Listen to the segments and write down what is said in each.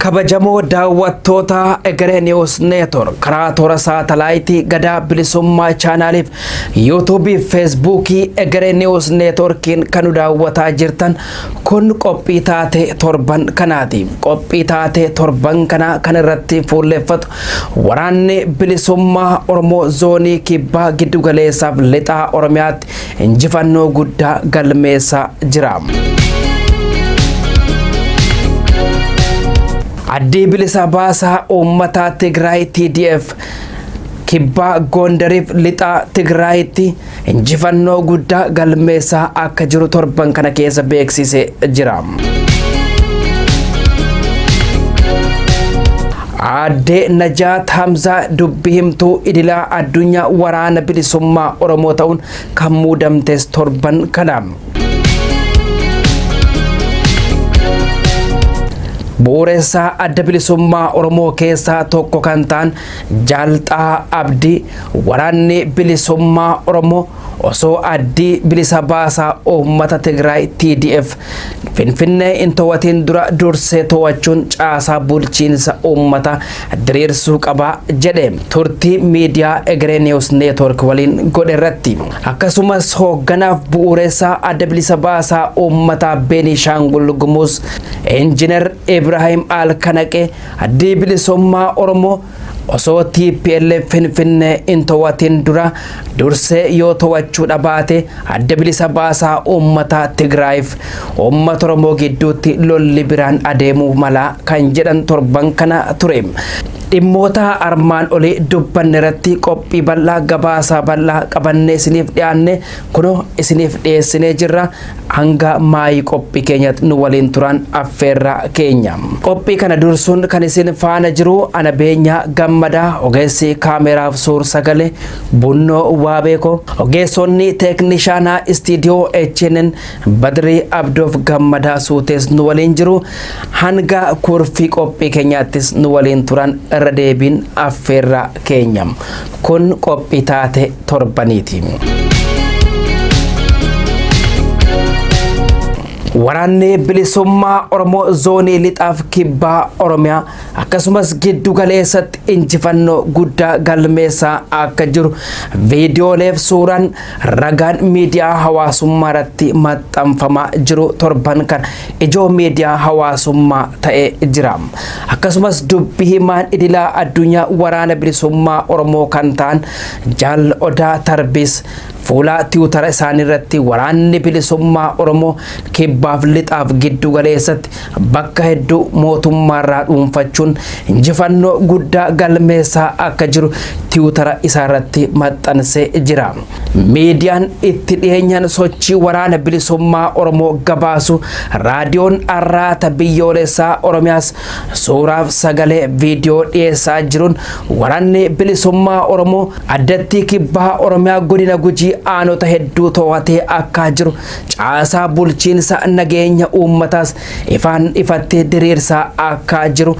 Kabajamoo daawwattoota Egeree News Network karaa toora saatalaayitii Gadaa Bilisummaa chaanaaliif yuutuubii fi feesbuukii Egeree News Networkiin kan nu daawwataa jirtan kun qophii taatee torban kanaati. Qophii taatee torban kanaa kan irratti fuulleffatu waraanni bilisummaa Oromoo zoonii kibbaa giddugaleessaaf lixaa Oromiyaatti injifannoo guddaa galmeessaa jira. Addii bilisa baasaa uummataa Tigraay TDF kibbaa Gondariif lixaa Tigraayitti injifannoo guddaa galmeessaa akka jiru torban kana keessa beeksisee jira. Aaddee Najaat Hamzaa dubbi himtuu idilaa addunyaa waraana bilisummaa Oromoo ta'uun kan muudamtes torban kana. Bu'uuressaa adda bilisummaa Oromoo keessaa tokko kan ta'an Jaal Xahaa Abdii waraanni bilisummaa Oromoo osoo addii bilisa baasaa uummata Tigraay TDF Finfinnee hin to'atiin dura dursee to'achuun caasaa bulchiinsa uummata diriirsuu qaba jedhe turtii miidiyaa Egeree News Network waliin godhe irratti. Akkasumas hoogganaaf bu'uuressaa adda bilisa baasaa uummataa Beenishaangul Gumuz Injinar Ibrahim Alkanaqee addii bilisummaa Oromoo osoo TPLF Finfinnee hin to'atin dura dursee yoo to'achuu dhabaate adda bilisa baasaa uummata Tigraayiif uummata Oromoo gidduutti lolli biraan adeemuu mala kan jedhan torban kana ture. Dhimmoota armaan olii dubbanne irratti qophii bal'aa gabaasaa bal'aa qabannee isiniif dhiyaanne kunoo isiniif dhiyeessinee jirra. Hanga maayii qophii keenyatti nu waliin turan affeerraa keenya. Qophii kana dursuun kan isin faana jiru ana Beenyaa Gammadaa, ogeessi kaameraaf suur sagalee Bunnoo Waabeekoo, ogeessonni teeknishaanaa istiidiyoo HNN Badrii Abdoof Gammadaa Suutees nu waliin jiru. Hanga kurfii qophii keenyaattis nu waliin turan irra deebiin affeerraa keenya. Kun qophii taate torbaniiti. Waraanni bilisummaa Oromoo zoonii lixaaf kibbaa Oromiyaa akkasumas giddu galeessatti injifannoo guddaa galmeessaa akka jiru viidiyooleef suuraan ragaan miidiyaa hawaasummaa irratti maxxanfamaa jiru torban kana ijoo miidiyaa hawaasummaa ta'ee jira. Akkasumas dubbi himaan idilaa addunyaa waraana bilisummaa Oromoo kan ta'an Jaal Odaa Tarbiis fuula tiwutara isaanii irratti waraanni bilisummaa Oromoo kibbaaf lixaaf giddu galeessatti bakka hedduu mootummaarraa dhuunfachuun injifannoo guddaa galmeessaa akka jiru tiwutara isaarratti maxxansee jira. Miidiyaan itti dhiyeenyaan sochii waraana bilisummaa Oromoo gabaasu raadiyoon Arraata Biyyoolessaa Oromiyaas suuraaf sagalee viidiyoo dhiyeessaa jiruun waraanni bilisummaa Oromoo addatti kibbaa Oromiyaa godina Gujii aanota hedduu to'atee akka jiru caasaa bulchiinsa nageenya uummataas ifaan ifatti diriirsaa akka jiru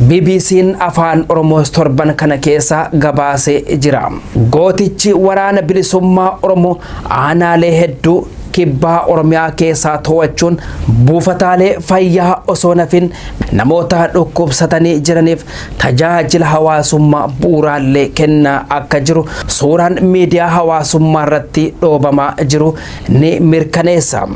BBC'n Afaan Oromoos torban kana keessa gabaasee jira. Gootichi waraana bilisummaa Oromoo aanaalee hedduu kibbaa Oromiyaa keessaa to'achuun buufataalee fayyaa osoo nafin namoota dhukkubsatanii jiraniif tajaajila hawaasummaa bu'uuraallee kennaa akka jiru suuraan miidiyaa hawaasummaa irratti dhoobamaa jiru ni mirkaneessa.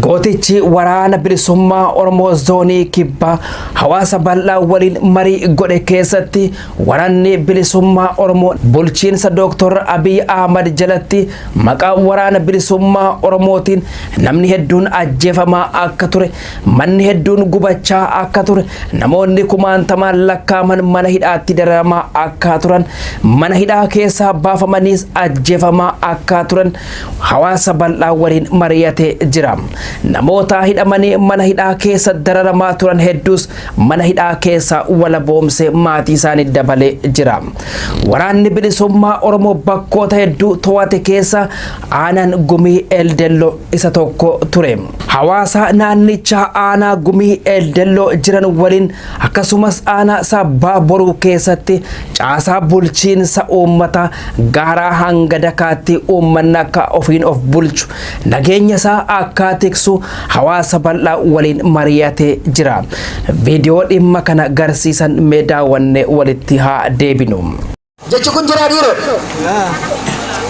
Gootichi waraana bilisummaa Oromoo zoonii kibbaa hawaasa bal'aa waliin marii godhe keessatti waraanni bilisummaa Oromoo bulchiinsa Dooktor Abiy Ahmad jalatti maqaa waraana bilisummaa Oromootiin namni hedduun ajjeefamaa akka ture, manni hedduun gubachaa akka ture, namoonni kumaantamaan lakkaaman mana hidhaatti dararamaa akka turan, mana hidhaa keessaa baafamaniis ajjeefamaa akka turan hawaasa bal'aa waliin mari'atee jira. Namoota hidhamanii mana hidhaa keessa dararamaa turan hedduus mana hidhaa keessa walaboomsee maatii isaanii dabalee jira. Waraanni bilisummaa Oromoo bakkoota hedduu to'ate keessa aanaan Gumii Eldelloo isa tokko ture. Hawaasa naannichaa aanaa Gumii Eldelloo jiran waliin akkasumas aanaa Sabbaa Boruu keessatti caasaa bulchiinsa uummataa gaaraa hanga dakaatti uummanni akka ofiin of bulchu nageenya isaa akka tiksu hawaasa bal'aa waliin mari'atee jira. Viidiyoo dhimma kana garsiisan mee daawwannee walitti haa deebinu. Jechi kun jira dhiiroo.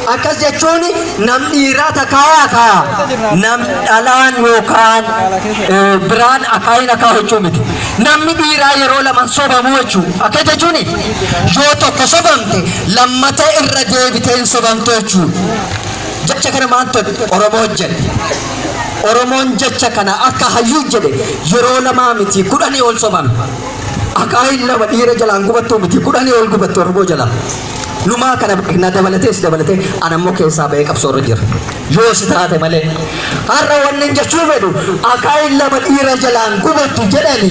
Akkas jechuun nam dhiiraa takkaa akaa nam dhalaan yookaan biraan akaayin akaa jechuu miti. Namni dhiiraa yeroo laman sobamu jechuu. Akka jechuun yoo tokko sobamte lammata irra deebitee hin sobamtu jechuu. Jecha kana maaltu Oromoo jedhe. Oromoon jecha kana akka hayyuu jedhe yeroo lamaa miti 10 ol sobame. Akaayin lama dhiira jalaan gubattuu miti 10 ol gubattu Oromoo jalaa. Numaa kana na dabalatees dabalatee anammoo keessaa ba'ee qabsoo irra jira. Yoo si taate malee. Har'a wanni jechuu fedhu akaayin lama dhiira jalaan gubattu jedhani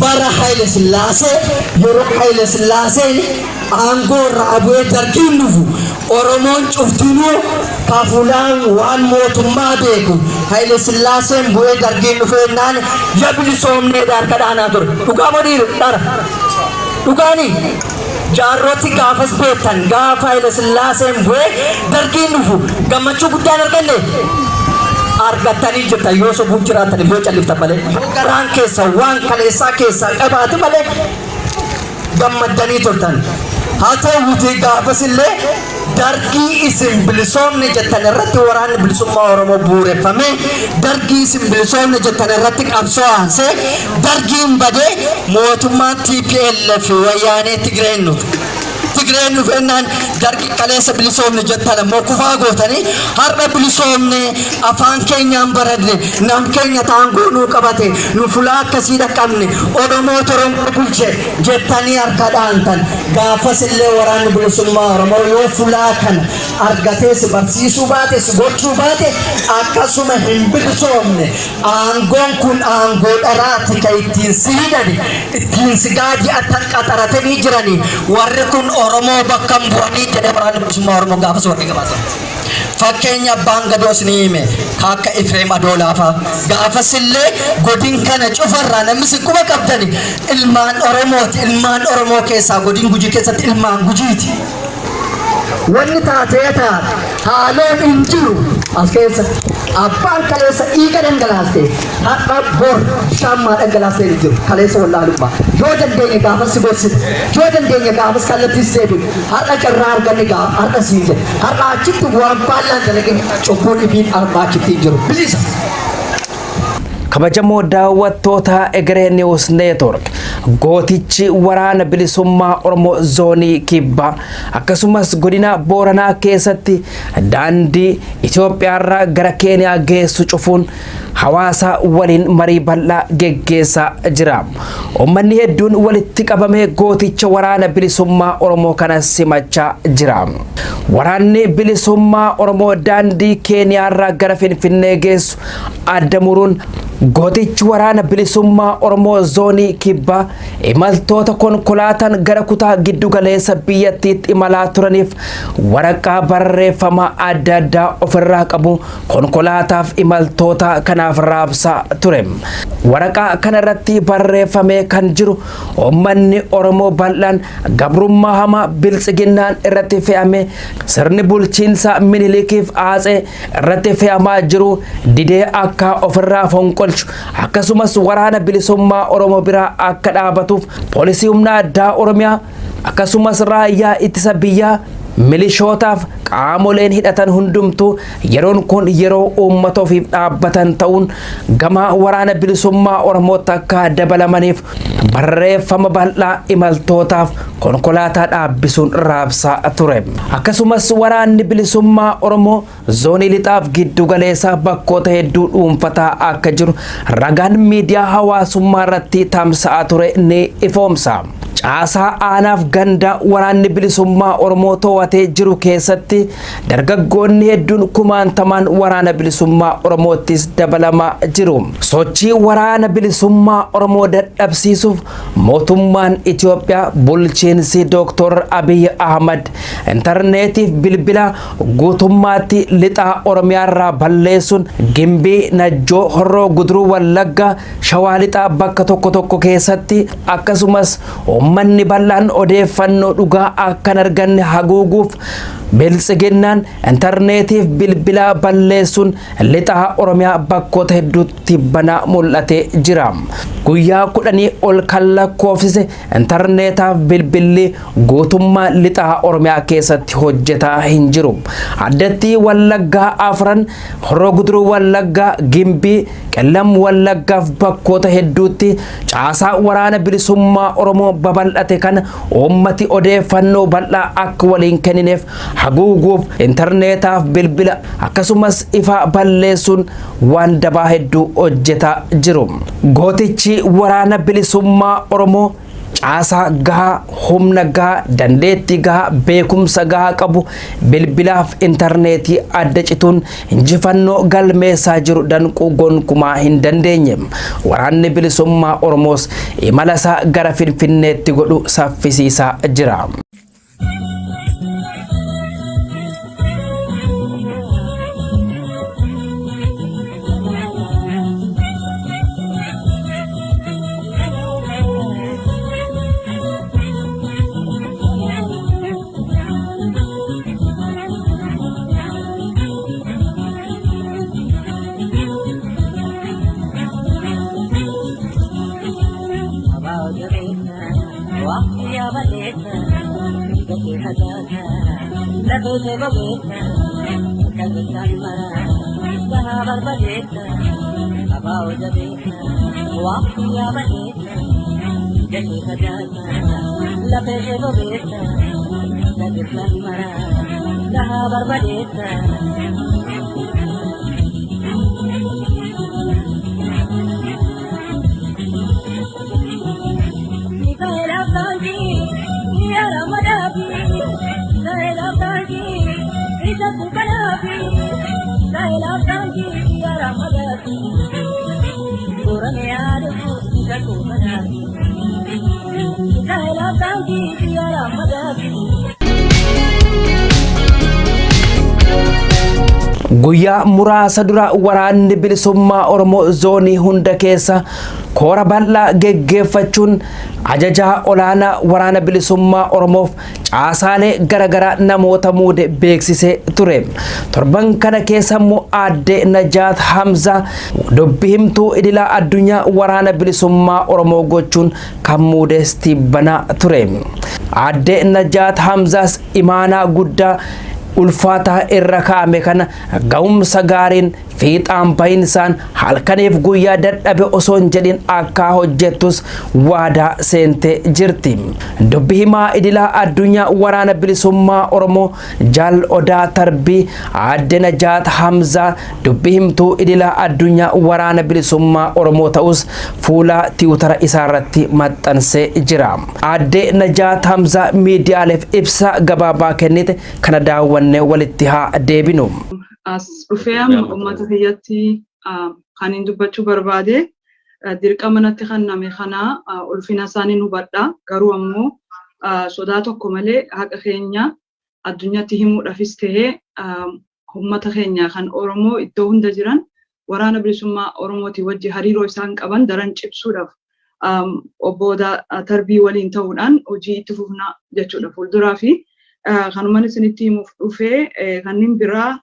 bara Haile Sillaasee yeroo Haile Sillaaseen aangoo irraa bu'ee dargiin dhufu Oromoon cuftinuu kafulaan waan mootummaa beeku Haile Sillaaseen bu'ee dargiin dhufeennaan ya bilisoomnee harka dhaanaa ture. Dhugaa moo dhiira? Dhara. Dhugaanii? Jaarroti gaafas beektan gaafa Haile Sillaaseen bu'ee dargiin dhufu gammachuu guddaan arganne argattanii jirtan yoo sobuuf jiraatan yoo calliftan malee yoo garaan keessa waan kaleessaa keessaa qabaate malee gammaddanii turtan. Haa ta'uutii gaafas illee dargii isin bilisoomne jettan irratti waraanni bilisummaa Oromoo bu'uureffamee dargii isin bilisoomne jettan irratti qabsoo aansee dargiin badee mootummaan TPLF wayyaanee Tigreen dhufe. Tigreen dhufeennaan dargii kaleessa bilisoomne jettan ammoo kufaa gootanii har'a bilisoomne afaan keenyaan baranne nam keenya taangoo nuu qabate nu fulaa akkasii dhaqqabne Oromoo Oromoo bulche jettanii harka dhaantan. Gaafas illee waraanni bilisummaa Oromoo yoo fulaa kana argatee si barsiisuu baate si gochuu baate akkasuma hin bilisoomne. Aangoon kun aangoo dharaati ka ittiin si hidhani ittiin si gaadi'atan qaxaratanii jiranii warri kun Oromoo bakka hin bu'anii jedhee waraanni bilisummaa Oromoo gaafas warri gabaasa. Fakkeenya abbaan gadoos ni hime akka Ifreem Adoolaa fa'a. Gaafas illee godin kana cufarraa namni si quba qabdani ilmaan Oromooti. Ilmaan Oromoo keessaa godin Gujii keessatti ilmaan Gujiiti. Wanni taatee taate haaloon hin jiru as keessa abbaan kaleessa dhiiga dhangalaaste har'a bor bishaan maa dhangalaastee hin jiru kaleessa wallaalummaa yoo dandeenye gaafas si gorsine yoo dandeenye gaafas kallattii si deebine har'a carraa arganne gaafa har'a siin jedhe har'a achitti waan faallaan dalagin cubbuun dhibiin armaa achitti hin jiru bilisa. Kabajamoo daawwattoota Egeree News Network, gootichi waraana bilisummaa Oromoo zoonii kibbaa akkasumas godina Booranaa keessatti daandii Itoophiyaarraa gara Keeniyaa geessu cufuun hawaasa waliin marii bal'aa geggeessaa jira. Uummanni hedduun walitti qabamee gooticha waraana bilisummaa Oromoo kana simachaa jira. Waraanni bilisummaa Oromoo daandii Keeniyaarraa gara Finfinnee geessu adda muruun gootichi waraana bilisummaa Oromoo zoonii kibbaa imaltoota konkolaataan gara kutaa giddu galeessa biyyattiitti imalaa turaniif waraqaa barreeffamaa adda addaa ofirraa qabu konkolaataaf imaltoota kanaaf raabsaa ture. Waraqaa kanarratti barreeffamee kan jiru uummanni Oromoo bal'aan gabrummaa hamaa biltsiginnaan irratti fe'ame sirni bulchiinsa Minilikiif Aatsee irratti fe'amaa jiru didee akka ofirraa fonqolchu akkasumas waraana bilisummaa Oromoo biraa akka dhaabatuuf poolisii humna addaa Oromiyaa akkasumas raayyaa ittisa biyyaa milishootaaf qaamoleen hidhatan hundumtuu yeroon kun yeroo uummata ofiif dhaabbatan ta'uun gama waraana bilisummaa Oromootti akka dabalamaniif barreeffama bal'aa imaltootaaf konkolaataa dhaabbisuun raabsaa ture. Akkasumas waraanni bilisummaa Oromoo zoonii lixaaf giddu galeessaa bakkoota hedduu dhuunfataa akka jiru ragaan miidiyaa hawaasummaa irratti tamsa'aa ture ni ifoomsa. Caasaa aanaaf ganda waraanni bilisummaa Oromoo to'atee jiru keessatti dargaggoonni hedduun kumaantamaan waraana bilisummaa Oromoottis dabalamaa jiru. Sochii waraana bilisummaa Oromoo dadhabsiisuuf mootummaan Itoophiyaa bulchiinsi Dooktor Abiy Ahmad intarneetiif bilbila guutummaatti lixaa Oromiyaa irraa balleessuun Gimbii, Najjoo, Horroo, Guduruu, Wallagga, Shawaa lixaa bakka tokko tokko keessatti akkasumas uummanni bal'aan odeeffannoo dhugaa akka hin arganne haguuguuf Biltsiginnaan intarneetiif bilbilaa balleessuun lixaa Oromiyaa bakkoota hedduutti banaa mul'atee jira. Guyyaa 10 ol kan lakkoofsise intarneetaaf bilbilli guutummaa lixaa Oromiyaa keessatti hojjetaa hin jiru. Addatti Wallaggaa afran, Horroo Guduruu Wallaggaa, Gimbii, Qellam Wallaggaaf bakkoota hedduutti caasaa waraana bilisummaa Oromoo babal'ate kana uummati odeeffannoo bal'aa akka waliin kennineef haguuguuf intarneetaaf bilbila akkasumas ifaa balleessuun waan dabaa hedduu hojjetaa jiru. Gootichi waraana bilisummaa Oromoo caasaa gahaa, humna gahaa, dandeettii gahaa, beekumsa gahaa qabu bilbilaaf intarneetii adda cituun injifannoo galmeessaa jiru danquu gonkumaa hin dandeenye. Waraanni bilisummaa Oromoos imala isaa gara Finfinneetti godhu saffisiisaa jira. Guyyaa muraasa dura waraanni bilisummaa Oromoo zoonii hunda keessa koora bal'aa geggeeffachuun ajajaa olaanaa waraana bilisummaa Oromoof caasaalee garaagaraa namoota muude beeksisee ture. Torban kana keessa immoo aadde Najaat Hamzaa dubbi himtuu idilaa addunyaa waraana bilisummaa Oromoo gochuun kan muudes tibbanaa ture. Aadde Najaat Hamzaas imaanaa guddaa ulfaataa irra kaa'ame kana ga'umsa gaariin fiixaan bahinsaan halkaniif guyyaa dadhabe osoo hin jedhin akka hojjettus waadaa seentee jirti. Dubbi himaa idilaa addunyaa waraana bilisummaa Oromoo Jaal Odaa Tarbii aadde Najaat Hamzaa dubbi himtuu idilaa addunyaa waraana bilisummaa Oromoo ta'us fuula tiwutara isaarratti maxxansee jira. Aadde Najaat Hamzaa miidiyaaleef ibsa gabaabaa kennite kana daawwannee walitti haa deebinu. As dhufee amma uummata kiyyatti kan hin dubbachuu barbaade dirqama natti kenname kana ulfina isaanii hubadha. Garuu ammoo sodaa tokko malee haqa keenya addunyaatti himuudhaafis ta'ee uummata keenya kan Oromoo iddoo hunda jiran waraana bilisummaa Oromootii wajji hariiroo isaan qaban daran cimsuudhaaf obbo Tarbii waliin ta'uudhaan hojii itti fufna jechuudha fuulduraa fi kanumaan isinitti himuuf dhufee. Kanneen biraa,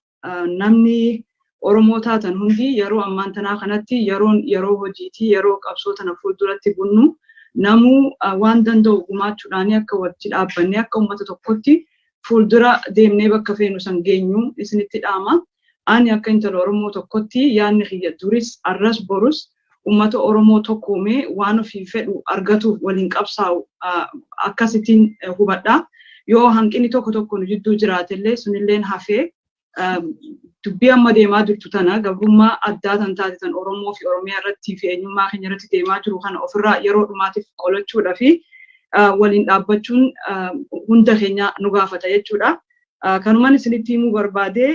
namni Oromoo taatan hundi, yeroo ammaan tanaa kanatti yeroon yeroo hojiitii, yeroo qabsoo tana fuulduratti bunnu namuu waan danda'u gumaachuudhaan akka wajji dhaabbannee akka uummata tokkotti fuuldura deemnee bakka feenu san geenyu isinitti dhaama. Ani akka intala Oromoo tokkotti yaadni kiyya duris, arras, borus uummata Oromoo tokkoomee waan ofii fedhu argatuuf waliin qabsaa'u akkasittiin hubadha. Yoo hanqinni tokko tokko nu jidduu jiraatellee sunilleen hafee dubbii amma deemaa jirtu tana, gabrummaa addaa tan taate tan Oromoo fi Oromiyaa irratti fi eenyummaa keenya irratti deemaa jiru kana ofirraa yeroo dhumaatiif qolachuudhaa fi waliin dhaabbachuun hunda keenya nu gaafata jechuudha. Kanumaan isinitti himuu barbaade,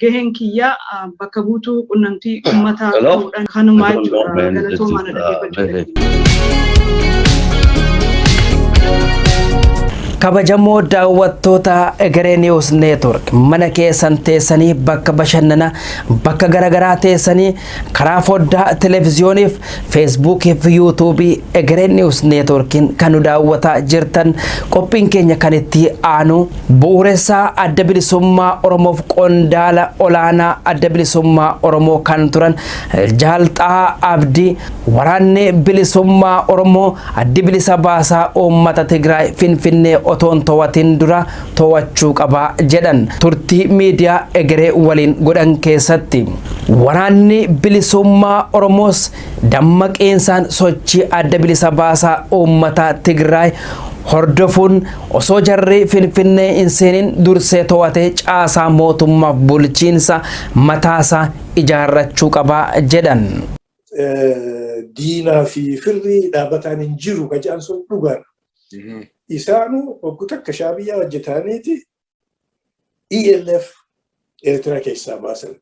gaheen kiyya bakka buutuu qunnamtii uummataa ta'uudhaan kanumaa jechuudha. Galatoomaa, na dhaggeeffachuu. Kabajamoo daawwattoota Egeree News Network, mana keessan teessanii, bakka bashannanaa, bakka garaagaraa teessanii, karaa foddaa televiziyooniif, feesbuukii fi yuutuubii Egeree News Networkiin kan nu daawwataa jirtan, qophiin keenya kan itti aanu bu'uuressaa Adda Bilisummaa Oromoof qondaala olaanaa Adda Bilisummaa Oromoo kan turan Jaal Xahaa Abdii, waraanni bilisummaa Oromoo addi bilisa baasaa uummata Tigraay Finfinnee otoon to'atin dura to'achuu qaba jedhan turtii miidiyaa Egeree waliin godhan keessatti. Waraanni bilisummaa Oromoos dammaqiinsaan sochii adda bilisa baasaa uummata Tigraay hordofuun osoo jarri Finfinnee hin seenin dursee to'atee caasaa mootummaaf bulchiinsa mataasaa ijaarrachuu qaba jedhan. Diinaa fi firri dhaabbataan hin jiru ka jedhan sun dhugaadha. Isaanu hoggu takka Shaabiyyaa hojjetaniiti ELF Eertiraa keessaa baasan.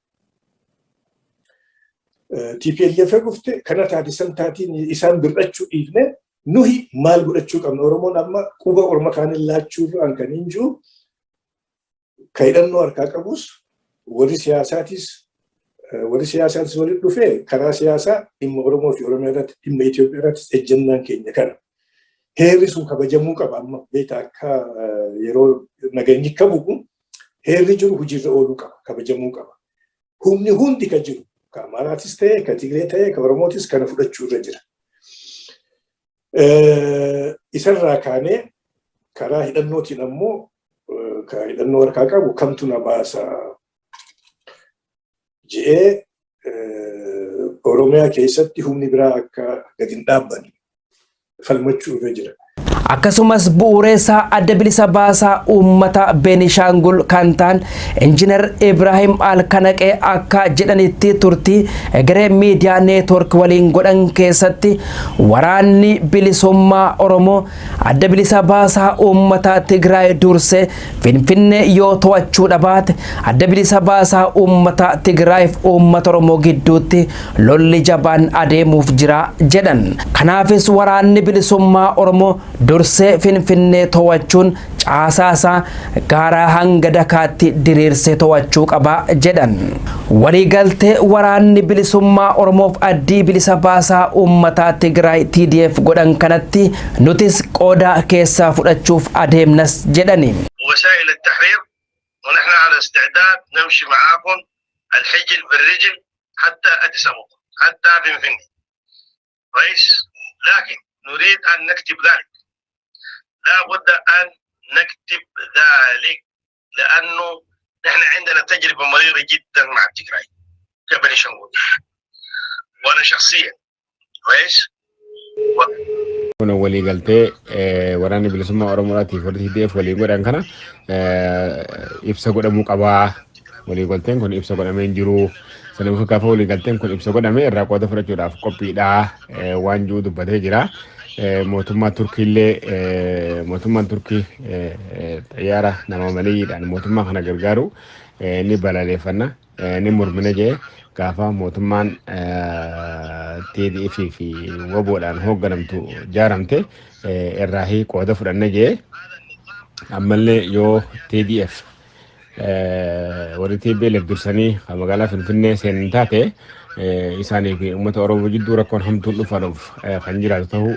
TPLF dhufte kana taate san taatiin isaan bir'achuu dhiifne, nuhi maal godhachuu qabna? Oromoon amma quba orma kaaniin laachuu irraan kan hin jiru, ka hidhannoo harkaa qabus, warri siyaasaatis walitti dhufee karaa siyaasaa dhimma Oromoo fi Oromiyaa irratti, dhimma Itoophiyaa irrattis ejjennaan keenya kana. Heerri sun kabajamuu qaba. Amma beektaa, akka yeroo nageenyi qabu heerri jiru hojiirra ooluu qaba, kabajamuu qaba. Humni hundi ka jiru, ka Amaaraatis ta'e, ka Tigree ta'e, ka Oromootis, kana fudhachuu irra jira. Isarraa kaanee karaa hidhannootiin ammoo, ka hidhannoo harkaa qabu kamtu na baasa je'ee Oromiyaa keessatti humni biraa akka gadi hin dhaabbanne falmachuu irra jira. Akkasumas bu'uureessaa Adda Bilisa Baasaa Uummata Beenishaangul kan ta'an Injiinar Ibrahim Alkanaqee akka jedhanitti, turtii Egeree Miidiyaa Network waliin godhan keessatti, waraanni bilisummaa Oromoo Adda Bilisa Baasaa Uummata Tigraay dursee Finfinnee yoo to'achuu dhabaate, Adda Bilisa Baasaa Uummata Tigraayiif uummata Oromoo gidduutti lolli jabaan adeemuuf jira jedhan. Kanaafis waraanni bilisummaa Oromoo dursee Finfinnee to'achuun caasaasaa gaaraa hanga dakaatti diriirsee to'achuu qaba jedhan. Waliigaltee waraanni bilisummaa Oromoof addii bilisa baasaa uummataa Tigraay TDF godhan kanatti nutis qooda keessaa fudhachuuf adeemnas jedhani. وسائل التحرير، ونحن على استعداد نمشي معاكم الحجل بالرجل حتى أديس أبابا، حتى فنفني، كويس؟ لكن نريد أن نكتب ذلك، لا بد أن نكتب ذلك، لأنه نحن عندنا تجربة مريرة جدا مع التجراي كبني شنقول، وأنا شخصيا، كويس؟ Kun walii galtee waraanni bilisummaa Oromoodhaatiif warri TDF waliin godhan kana ibsa godhamuu qabaa. Walii galteen kun ibsa godhamee hin jiru. Sanaaf gaafa walii galteen kun ibsa godhame irraa qooda fudhachuudhaaf qophiidha waan jiru dubbatee jira. Mootummaa Turkiillee, mootummaan Turkii xayyaara nama maleeyyiidhaan mootummaa kana gargaaru ni balaleeffanna, ni mormina jee. Gaafa mootummaan TDF fi WBOdhaan hoogganamtu jaaramte irraa qooda fudhanna jee. Ammallee yoo TDF warri TPLF dursanii magaalaa Finfinnee seenan taate, isaanii fi uummata Oromoo jidduu rakkoon hamtuun dhufaadhuuf kan jiraatu ta'uu.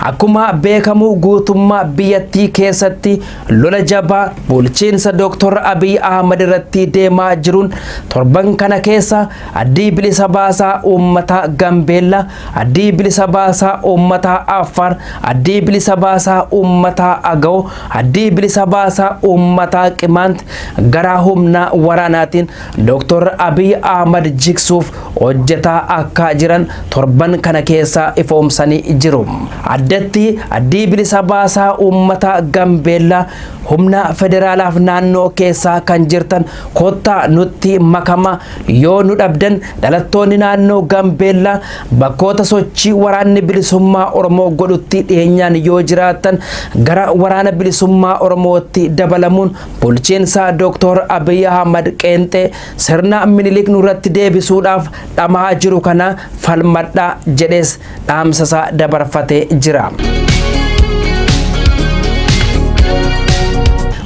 Akkuma beekamu, guutummaa biyyattii keessatti lola jabaa bulchiinsa Dr. Abiy Ahmad irratti deemaa jiruun, torban kana keessa Addii Bilisa Baasaa Uummata Gambeella, Addii Bilisa Baasaa Uummata Affaar, Addii Bilisa Baasaa Uummata Agaw, Addii Bilisa Baasaa Uummata Qimaant gara humna waraanaatiin Dr. Abiy Ahmad jigsuuf hojjetaa akka jiran torban kana keessa ifoomsanii jiru. Addatti Addii Bilisa Baasaa Uummata Gambeellaa humna federaalaaf naannoo keessaa kan jirtan kottaa nutti makama, yoo nu dhabdan dhalattoonni naannoo Gambeellaa bakkoota sochii waraanni bilisummaa Oromoo godhutti dhiyeenyaan yoo jiraatan gara waraana bilisummaa Oromootti dabalamuun bulchiinsa Dr. Abiy Ahmad qeenxee sirna Minilik nurratti deebisuudhaaf dhamaa jiru kana falmadhaa jedhees dhaamsasaa dabarfatee jira.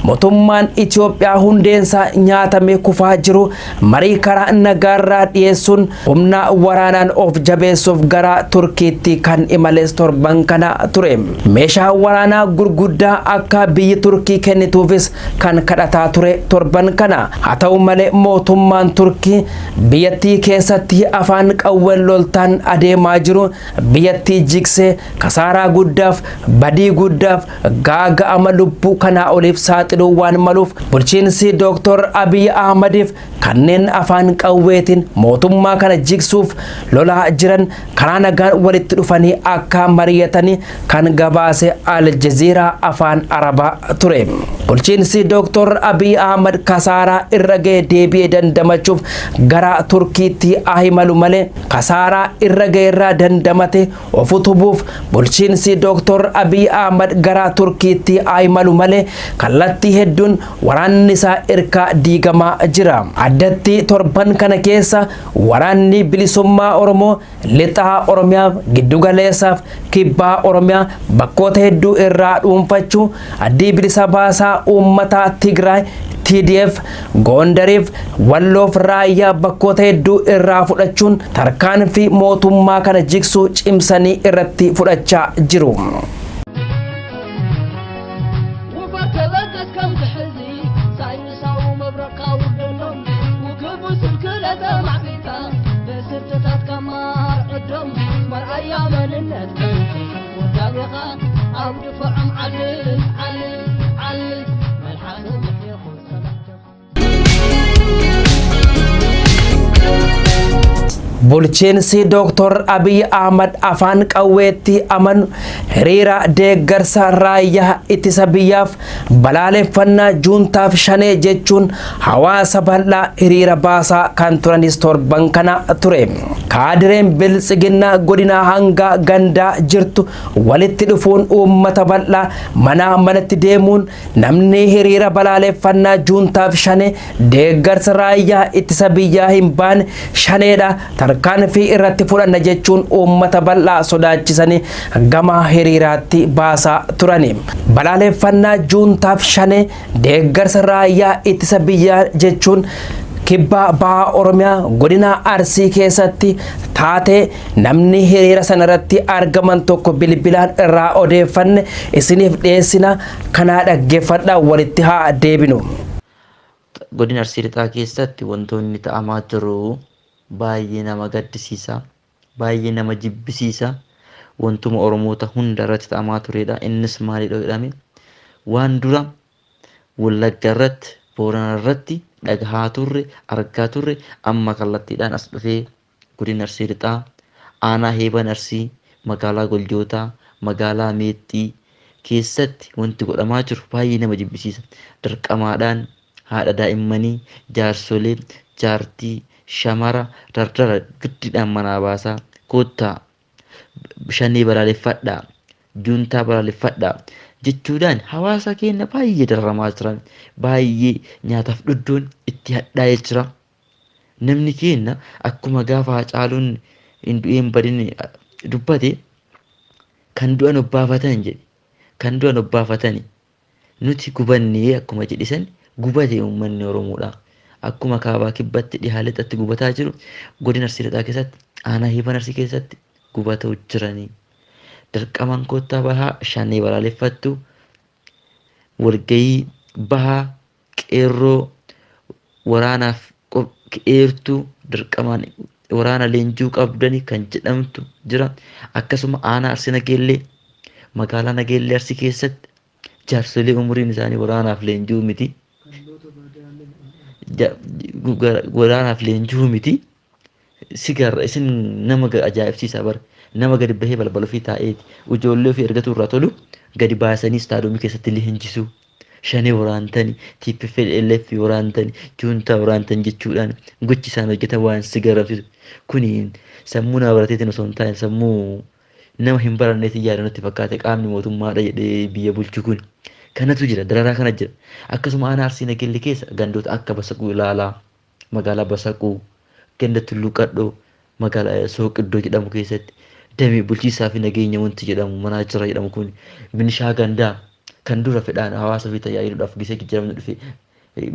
Mootummaan Itoophiyaa hundeensaa nyaatamee kufaa jiru marii karaa nagaarraa dhiyeessuun humna waraanaan of jabeessuuf gara Turkiitti kan imales torban kana ture. Meeshaa waraanaa gurguddaa akka biyyi Turkii kennituufis kan kadhataa ture torban kana. Haa ta'u malee, mootummaan Turkii biyyattii keessatti afaan qawween loltaan adeemaa jiru biyyattii jigsee kasaaraa guddaaf, badii guddaaf, gaaga'ama lubbuu kanaa oliif saaxiluu waan maluuf, bulchiinsi Dooktor Abiy Ahmadiif kanneen afaan qawweetiin mootummaa kana jigsuuf lolaa jiran karaa nagaan walitti dhufanii akka mari'atanii kan gabaase Al Jazeera Afaan Arabaa ture. Bulchiinsi Dooktor Abiy Ahmad kasaaraa irra ga'e deebi'ee dandamachuuf gara Turkiitti haa imalu malee, kasaaraa irra ga'e irraa dandamate of utubuuf bulchiinsi Dooktor Abiy Ahmad gara Turkiitti haa imalu malee, kallattii hedduun waraanni isaa irkaa diigamaa jira. Addatti torban kana keessa Waraanni Bilisummaa Oromoo lixaa Oromiyaa, giddugaleessaaf kibbaa Oromiyaa bakkoota hedduu irraa dhuunfachuu, Addii Bilisa Baasaa Uummataa Tigraay TDF Gondariif Walloof Raayyaa bakkoota hedduu irraa fudhachuun tarkaanfii mootummaa kana jigsuu cimsanii irratti fudhachaa jiru. ውፈር ተበገስ ከም ዝሕዚ ሳይንሳዊ መብረቕካ ውደሎም ውክቡ ስብክለተ ማዕቢልካ ብስልትታትካ ማርዕዶም መርኣያ መንነት ወዳቢኻ ኣብ ድፍዖም ዓልል ዓልል ዓልል መልሓስ ምሕኹን ሰላሕትኻ። Bulchiinsi Dooktor Abiy Ahmad afaan qawweetti amanu hiriira deeggarsa raayyaa ittisa biyyaaf balaaleffannaa juuntaaf shanee jechuun hawaasa bal'aa hiriira baasaa kan turanis torban kana ture. Kaadireen Biltsiginnaa godinaa hanga gandaa jirtu walitti dhufuun uummata bal'aa manaa manatti deemuun namni hiriira balaaleffannaa juuntaaf shanee deeggarsa raayyaa ittisa biyyaa hin baane shaneedha, tarkaanfii irratti fudhanna jechuun uummata bal'aa sodaachisanii gama hiriiraatti baasaa turani. Balaaleffannaa juuntaaf shanee deeggarsa raayyaa ittisa biyyaa jechuun kibba bahaa Oromiyaa godina Arsii keessatti taatee namni hiriira sanarratti argaman tokko bilbilaan irraa odeeffanne isiniif dhiyeessina. Kanaa dhaggeeffadhaa, walitti haa deebinu. Godina Arsii Lixaa keessatti wantoonni ta'amaa jiru baay'ee nama gaddisiisa. Baay'ee nama jibbisiisa. Wantuma Oromoota hunda irratti ta'amaa turedha. Innis maalidha jedhame, waan dura Wallagga irratti, Boorana irratti dhagahaa turre, argaa turre amma kallattiidhaan as dhufee godina Arsii Lixaa aanaa Heeban Arsii, magaalaa Goljootaa, magaalaa Meexxii keessatti wanti godhamaa jiru baay'ee nama jibbisiisa. Dirqamaadhaan haadha daa'immanii, jaarsolee, jaartii, shamara, dardara giddiidhaan manaa baasaa, koottaa shanee balaaleffadhaa, juuntaa balaaleffadhaa jechuudhaan hawaasa keenya baay'ee dararamaa jiran, baay'ee nyaataaf dhudduun itti hadhaa'ee jira. Namni keenya akkuma gaafa Hacaaluun hin du'een badin dubbate, kan du'an obbaafatan jedhe, kan du'an obbaafatani, nuti gubannee akkuma jedhisan gubate uummanni Oromoodha. Akkuma kaabaa kibbatti, dhihaa lixatti gubataa jiru, godina Arsii Lixaa keessatti aanaa Heeban Arsii keessatti gubataa jiranii. Dirqamaan koottaa bahaa shanee balaaleffattu, walgahii bahaa qeerroo waraanaaf eertuu dirqamaan waraana leenjuu qabdani kan jedhamtu jira. Akkasuma aanaa Arsii Nageellee, magaalaa Nageellee Arsii keessatti jaarsolee umuriin isaanii waraanaaf leenjuu miti. Waraanaaf leenjuu miti. Sigarra isin nama ajaa'ibsiisa bara. Nama gadi bahee balbala ofii taa'eeti. Ijoollee ofii ergatu irraa tolu gadi baasanii istaadiyoomii keessatti leenjisuu. Shanee waraantani, TPLF waraantani, juuntaa waraantan jechuudhaan gochi isaan hojjetan waan si garabsiisu. Kuni sammuu nama barateetiin osoo hin taane sammuu nama hin baranneetiin yaada natti fakkaate qaamni mootummaadha jedhee biyya bulchu kun. Kanatu jira, dararaa kana jira. Akkasuma aanaa Arsii Nageellee keessa gandoota akka Basaquu Ilaalaa, magaalaa Basaquu, ganda Tulluu Qadhoo, magaalaa Sooqiddoo jedhamu keessatti damee bulchiisaa fi nageenya wanti jedhamu manaajara jedhamu kun minishaa gandaa Kan dura fedhaan hawaasa ofii tajaajiluudhaaf gisee jijjiiramni dhufe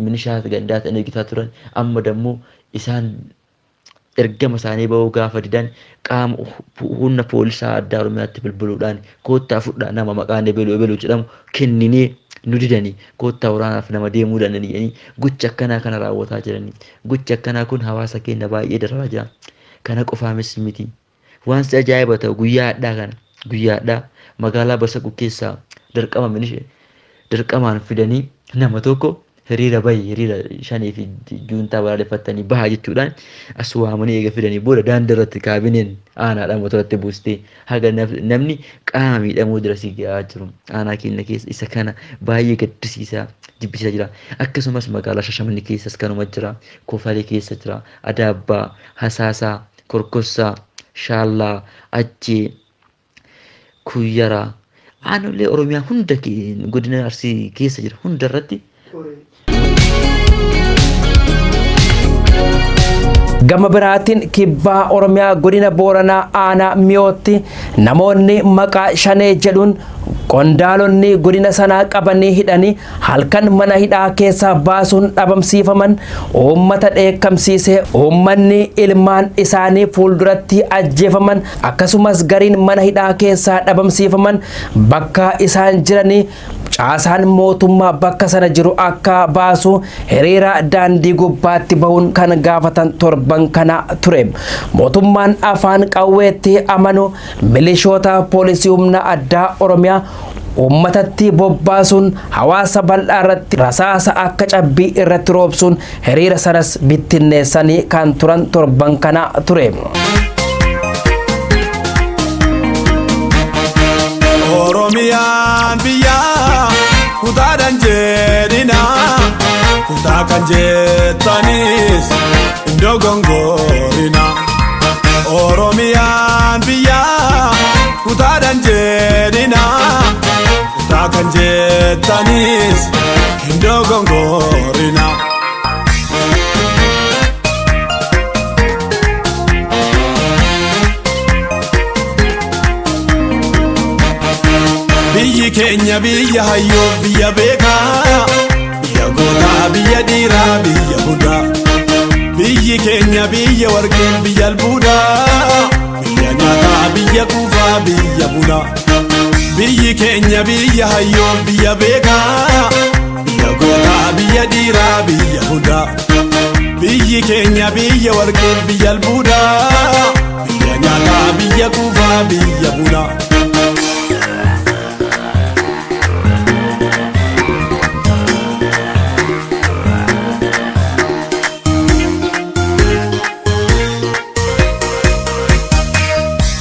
milishaa gandaa ta'anii hojjetaa turan, amma dammoo isaan ergama isaanii bahuu gaafa didan qaama humna poolisaa addaa Oromiyaatti bilbiluudhaan koottaa fudhaa, nama maqaan ebeluu ebeluu jedhamu kenninee nu didanii, koottaa waraanaaf nama deemuu danda'anii gocha akkanaa kana raawwataa jiranii. Gochi akkanaa kun hawaasa keenya baay'ee dararaa jira. Kana qofaanis miti. Waan si ajaa'iba ta'u, guyyaa hadhaa kana, guyyaa hadhaa magaalaa Basaquu keessaa dirqama minishee dirqamaan fidanii nama tokko hiriira bahi, hiriira shanii fi juuntaa balaaleffattanii baha jechuudhaan as waamanii eega fidanii booda daandii irratti kaabineen aanaadhaan motoratti buustee haga namni qaama miidhamuu dura si gahaa jiru. Aanaa keenya keessa isa kana baay'ee gaddisiisaa, jibbisiisaa jira. Akkasumas magaalaa Shashamannee keessas kanuma jira. Kofalee keessa jira. Adaabbaa, Hasaasaa, Korkossaa, Shaallaa, Ajjee, Kuyyaraa. Aanolee Oromiyaa hunda, godina Arsii keessa jira hunda irratti. Gama biraatiin kibbaa Oromiyaa godina Booranaa aanaa Miyootti namoonni maqaa shanee jedhuun qondaalonni godina sanaa qabanii hidhanii halkan mana hidhaa keessaa baasuun dhabamsiifaman uummata dheekkamsiisee, uummanni ilmaan isaanii fuulduratti ajjeefaman akkasumas gariin mana hidhaa keessaa dhabamsiifaman bakka isaan jiranii caasaan mootummaa bakka sana jiru akka baasu hiriira daandii gubbaatti bahuun kan gaafatan torban kana ture. Mootummaan afaan qawweetti amanu milishoota poolisii humna addaa Oromiyaa uummatatti bobbaasuun hawaasa bal'aa irratti rasaasa akka cabbii irratti roobsuun hiriira sanas bittinneessanii kan turan torban kana ture. Oromiyaan biyya kutaadhaan jedhina, kutaa kan jettanis iddoo gongorina. Oromiyaan biyya kutaadhaan jedhina, kutaa kan jettanis iddoo gongorina. Biyyi keenya biyya hayyoo, biyya beekaa, biyya gootaa, biyya dhiiraa, biyya guddaa. Biyyi keenya biyya warqee, biyya albuudaa, biyya nyaataa, biyya kuufaa, biyya bunaa. Biyyi keenya biyya hayyoo, biyya beekaa, biyya gootaa, biyya dhiiraa, biyya guddaa. Biyyi keenya biyya warqee, biyya albuudaa, biyya nyaataa, biyya kuufaa, biyya bunaa.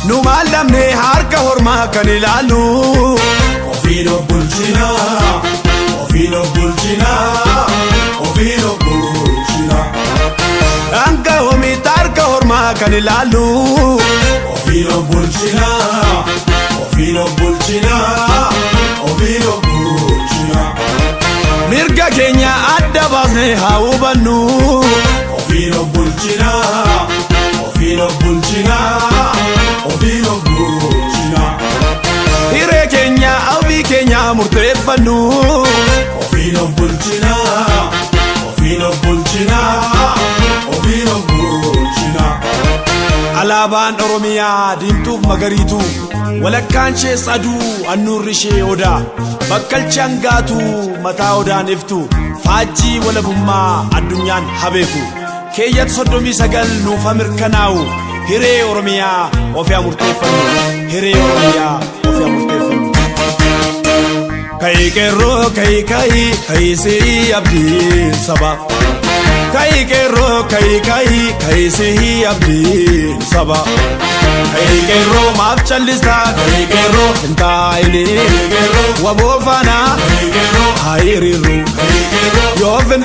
Nu maal dhabnee harka hormaa kan ilaalu? Ofiin of bulchina, ofiin of bulchina, ofiin of bulchina. Hanga oomitti harka hormaa kan ilaalu? Ofiin of bulchina, ofiin of bulchina, ofiin of bulchina. Mirga keenya adda baasnee haa hubannu. Ofiin of bulchina, ofiin of bulchina, ofiin of bulchina. Hiree keenya ofii keenya murteeffannu. Ofiin of bulchina, ofiin of bulchina, ofiin of bulchina. Alaabaan Oromiyaa diimtuuf magariitu, walakkaan ishees aduu, annuurri ishee odaa, bakkalchaan gaatu mataa odaan iftu, faajjii walabummaa addunyaan habeeku. Keeyyata 39 nuuf haa mirkanaa'u. Hiree Oromiyaa ofii haa murteeffannu. Hiree Oromiyaa ofii haa murteeffannu. Ka'i qeerroo, ka'i, ka'i, ka'i, si'i abdiin saba. Ka'i qeerroo, ka'i, ka'i, ka'i, si'i abdiin saba. Ka'i qeerroo, maaf callistaa? Ka'i qeerroo, hin taa'ini. Waboo faana haa hiriirru. Yoo fin.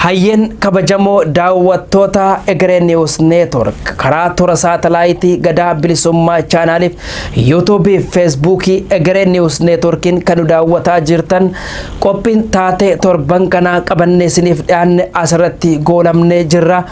Hayyeen kabajamoo daawwattoota Egeree News Network, karaa toora saatalaayitii Gadaa Bilisummaa chaanaaliif Yuutuubii fi Feesbuukii Egeree News Networkiin kan nu daawwataa jirtan, qophiin taatee torban kanaa qabannee isiniif dhiyaanne asirratti goolamnee jirra.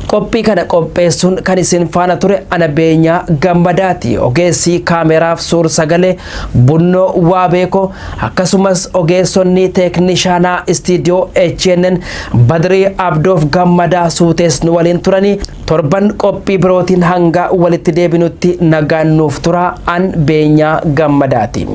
Qophii kana qopheessuun kan isin faana ture ana Beenyaa Gammadaati. Ogeessi kaameraaf suur sagalee Bunnoo Waabeekoo, akkasumas ogeessonni teeknishaanaa istiidiyoo HNN Badrii Abdoof Gammadaa Suutees nu waliin turanii, torban qophii birootiin hanga walitti deebinutti nagaan nuuf tura. An Beenyaa Gammadaati.